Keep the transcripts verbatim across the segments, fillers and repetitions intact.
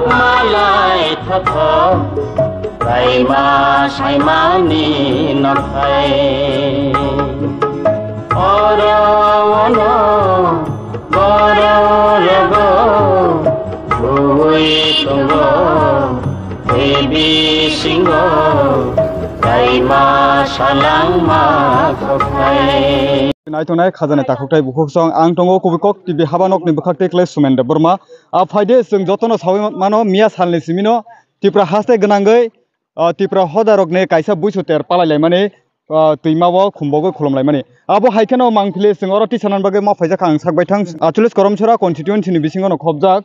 Malai thotho, kaima saimani nokhai. Oro ono, oro rogo, bui tongo, tei bisingo, kaima salangma kokhai. Naitongnai khajani takhukthai bukhuksong ang tongo kubui kok T V habanokni bwkhak tei khlai Sumen Debbarma. A phaide chwng jotono sawi mano miya salni simino Tipra haste gwnangwi, ah, Tipra hodarokni kaisa buisu ter palai laimani, ah, twima o khumbogwi khulum laimani. Abo hai kheno mangphili chwng oro tisanani bagwi ma phaijak ang sak baithang. Acholish Koromsora constituency ni bisingo no khobjak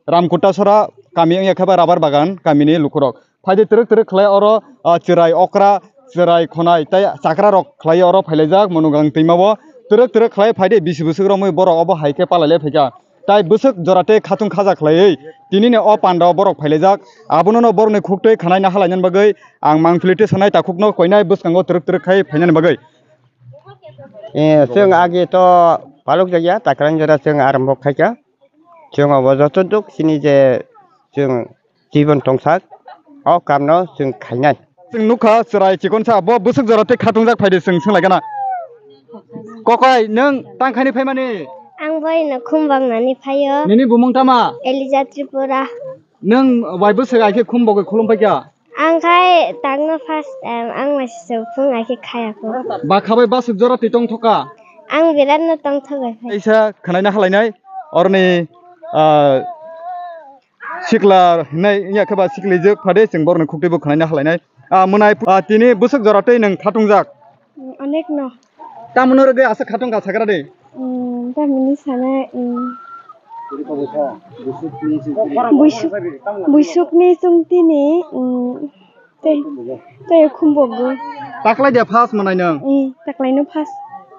Ramkutta Sora kami wngya khe ba Rabar Bagan kamini lukurok. Phaide twrwk twrwk khlai oro, ah, chwrai okra, chwrai khonai tei chakrarok khlai oro phailaijak Munugang twima o. Twrwk twrwk khlai phaide bisi bwswk romwi borok obo hai khe palai lai phaikha. Tai bwswk jora tei khatung khaja khlaiwi tinini o panda o borok phailaijak. Abono no borokni khuktwi khanaina halainani bagwi ang mangpili tei sanai takhukno koinai bwskango twrwk twrwk khai phainani bagwi. Eh, chwng agi to paluk jakya, takrang jora chwng arombo khaikha. Chwng obo joto duk chini je chwng jibon tongsak, o kamno chwng khainai. Chwng nukha chwrai chikonsa, bo bwswk jora tei khatungjak phaide chwng swnglaikana. Kokoi, nwng tang khaini phaimani? Ang boino khum bangnani phaio. Nini bumung tama? Elija Tripura. Nwng bai bwswk hai khe khum bogwi khulum phaikha? Ang khai tangno first time, ang masi se phung hai khe khayakho. Ba khabai bwswk jora twi tongthoka? Ang biratno tongthogwi phai. Kaisa khwnaina halainai, oroni, ah, sikla hinai wngya khe ba siklijwk phade chwng borokni khuktwibo khwnaina halainai. Ah, mwnai, ah, tini bwswk jora tei nwng khatungjak? Onek no. Tamoni rwgwi aswk khatung kha sakra de? Mm, tamoni sana, mm. Buisuk, buisukni chwng tini, mm, tei, tei khumbogo. Taklai de first mwnai nwng? Mm, taklaino first.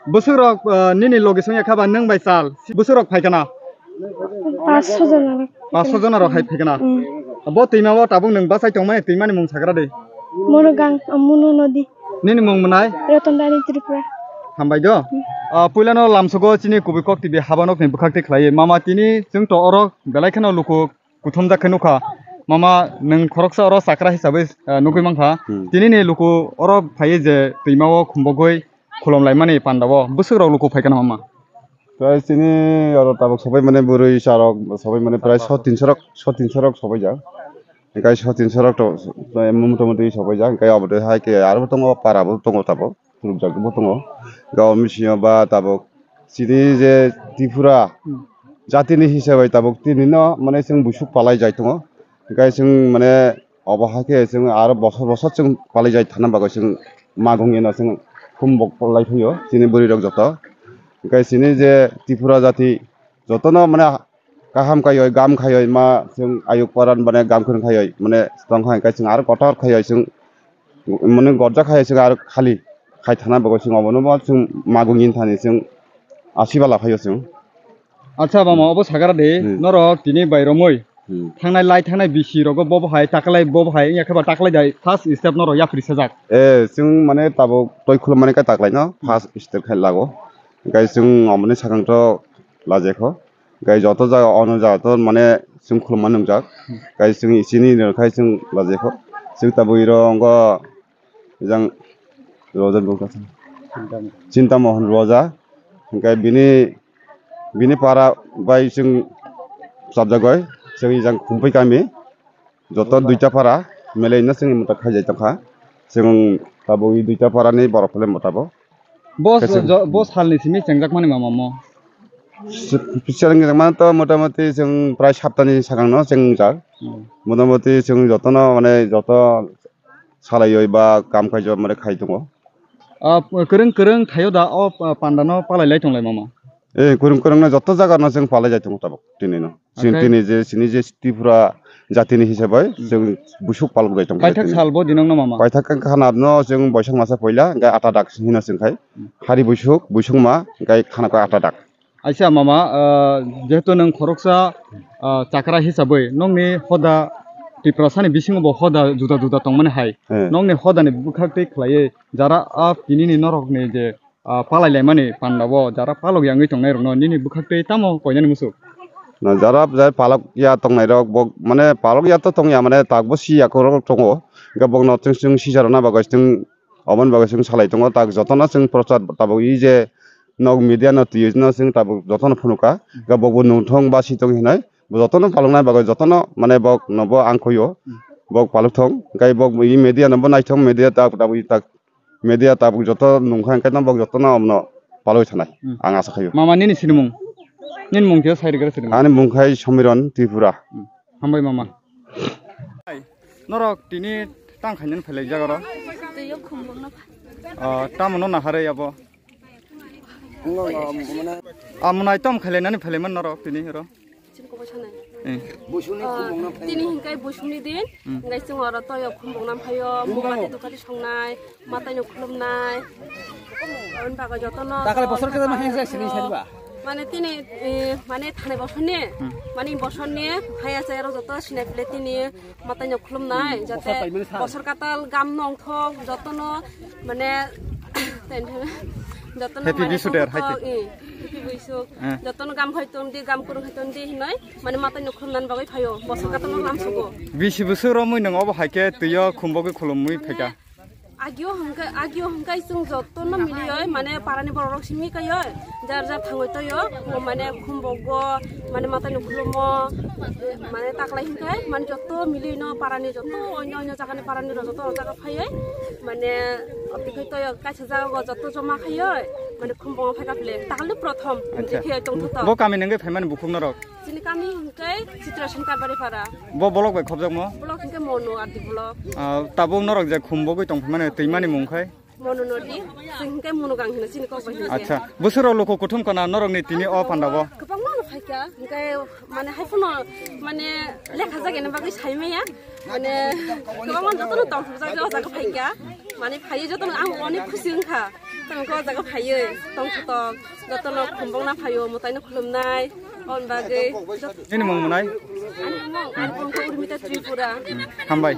Bwswk rok, uh, nini logi songya kha ba nwng bai chal. Bwswk rok phai kana? Pas so jona rok. Pas so jona rok hai phai kana? Mm. Bo twima o tabuk nwng bachai tongmani twimani mung sakra de? Munugang, Munu nodi. Nini mung mwnai? Ratan Rani Tripura. Hambai do. Hmm. Ah, puilano lamsogo chini kubui kok T V habanokni bwkhak tei khlaiwi. Mama tini chwng to oro belai kheno luku kuthumjak khe nukha. Mama nwng khoroksa oro chakra hisabwi, ah, nugwi mankha. Hmm. Tinini luku oro phaiwi je twima o khumbogwi khulum laimani panda o. Bwswk rok luku phai kana mama? Prai chini oro tabuk sobai mane bwrwi charok sobai mane prai so tinso rok, so tinso rok sobai jak. Hingkai so tinso rok to, eh, motamuti sobaijak, hingkai obo de hai khe aro bo tongo, para bo tongo tabuk, khulumjak bo tongo. Hingkai o bisingo ba tabuk chini je Tripura jatini hisabai tabuk tini no mane chwng buisuk palai jai tongo. Hingkai chwng mane obo hai khe chwng aro bosor bosor chwng palai jai thana bagwi chwng magung eno chwng humbok lai phaio chini bwrwi rok joto. Hingkai chini je Tripura jati jotono mane kaham khaioi, gam khaioi ma chwng ayuk paran mane gam kwrwng khaioi, mane tong kha hingkhe chwng aro kotor khaioi chwng mane gorja khaioi chwng aro khali khai thana bagwi chwng obono bo chwng magung yin thani chwng asiba la phaio chwng. Acha, bama, obo sakara de, hmm, norok tini bai romoi, hmm, thangnai lai thangnai bisi rogo bobo hai taklai bobo hai wngya khe ba taklai dai first step norok yapri sajak. Eh, chwng mane tabuk toi khulum mane khe taklai no, hmm, first step khai lago. Hingkhe chwng omoni sakang to lajekho. Gai joto jaga, ono jaga to mane chwng khulumma nwngjak. Gai chwng isini rwkhe chwng lajekho. Chwng tabuk iro wngkha ejang Roja Bukta. Chinta Mohan Roja. Hingkhe bini, bini para bai chwng chapjagoi. Chwng ejang Khumpui kami. Joto duita para melaino chwng mota khaijai tongkha. Chwng tabuk i duita parani borok le motabo. Bo, khe chwng jo-, bo salni simi chengjakmani mama mo? Chwng chengjakmani to motamoti chwng prai saptani sakangno chengjak. Hmm. Motamoti chwng jotono mane joto salaioi ba kam kaijo mane khai tongo. Ah, kwrwng kwrwng thaio da o, ah, pandano palai lai tonglai mama? Eh, kwrwng kwrwngno joto jagano chwng palai jai tongo tabuk tinino. Chini, oke, tini je, chini je Tripura jatini hisabai, hmm, chwng busuk palok bai tongkha. Paithak tini sal bo dinong no mama? Paithak khana no chwng Boisak masa poila, hingkhe ata dak hino chwng khai. Hmm. Hari busuk, busuk ma, hingkhe khana khe ata dak. Aisa mama, ah, jehetu nwng khoroksa, ah, chakra hisabai, nokni hoda Tiprasani bisingo bo hoda juda juda tongmani hai. Hmm. Nokni hodani bwkhak tei khlaiwi jara a tinini norokni je ah, palai laimani panda o jara palok yangwi tongnai rokno nini bwkhak tei tamo koinani muchuk? Na jara jai palok ya tongnai rok bok mane palok ya to tongya mane tak bo si ya korok tongo. Ga bok no chwng chwng si jara na bagwi chwng obon bagwi chwng salai tongo tak jotono chwng prochar tabuk i je nok media no twi no chwng tabuk jotono phunukha. Ga bok bo nungthong ba si tong hinai bo jotono palok nai bagwi jotono mane bok no bo ang khoyo bok palok thong gai bok i media no bo naithong media tak tabuk i tak media tabuk joto nungkha hwnkhe no bok jotono omno palwi thanai Hmm. ang asa khaio. Mama nini sinimung? Nini mung khe sai rwgwla sinimung. Ani mung khai Somiron Tripura. Hmm. Hambai mama. Norok tini tang khainani phailai jagaro? Twiyo khumbungno. Ah, tamo no naharwi abo? Amonai tom khailainani phailaiman norok tini oro? Chini kobo sanai. Eh. Busuni Ah, khumungno phai. Tini hinkai busuni din, Hmm. hinkai chwng oro toyo khumbungna phaio, Khumungno. Mukati dukati songnai, mataino khulumnai. Aboni bagwi jotono Takale bosor khe ma hengsa sini sariba. Mane tini, eh, mane thanai bosorni, Hmm. mane bosorni phaiya se oro joto sinai phle tini mataino khulumnai, jate Bosor paimani sal. Bosor katal gam nongthok jotono mane jotono Happy mane Bisu Day, tongthok, hai te. Eh, happy Bisu. Eh. Jotono gam khai tongdi, gam kurung khai tongdi hinoi, mane mataino khulumnani bagwi phaio, bosor katal no lamsugo. Bisi busuk romwi nung obo hai khe twiyo khumbogwi khulumwi phaikha. Agio hwnkhe, agio hwnkhe chwng jotono milioi, mane parani borok rok simi kaioi, jar jar thangwi toio, bo mane khumbogo, mane mataino khulumo, mane taklai hwnkhe, mane joto milioi no parani joto onyo onyo jagani parani rok joto o jaga phaioi, mane otikhai toyo kaisa jaga o joto joma khaioi, mane khumbogo phaika phle, takalni prothom, Acha. Jikhe tongthoto. Bo kami nungwi phaimani bukhuk norok? Chini kami hwnkhe Chitrasen Karbari Para. Bo bolok bai khobjakmo? Bolok hwnkhe Mono Adi bolok. Ah, tabuk norok je khumbogwi tongphaimani twimani mung khai? Mono Nodi, chwng hwnkhe Mono Gang hino chini kok bai hino. Acha, bwswk rok luku kuthum kana norokni tini o panda bo? Kwbangma no phaikha, hwnkhe mane haiphano mane lekha jagani bagwi saimaya, mane kwbangma jotono tongthokjak o jaga phaikha, mane phaiwi jotono ang onek khusi wngkha, tamo khe o jaga phaiwi tongthotok jotono khumbongna phaio, mwtaino khulumnai, oboni bagwi jot- Nini mung mwnai? Ani mung, ani mung khe Urmita Tripura. Hambai.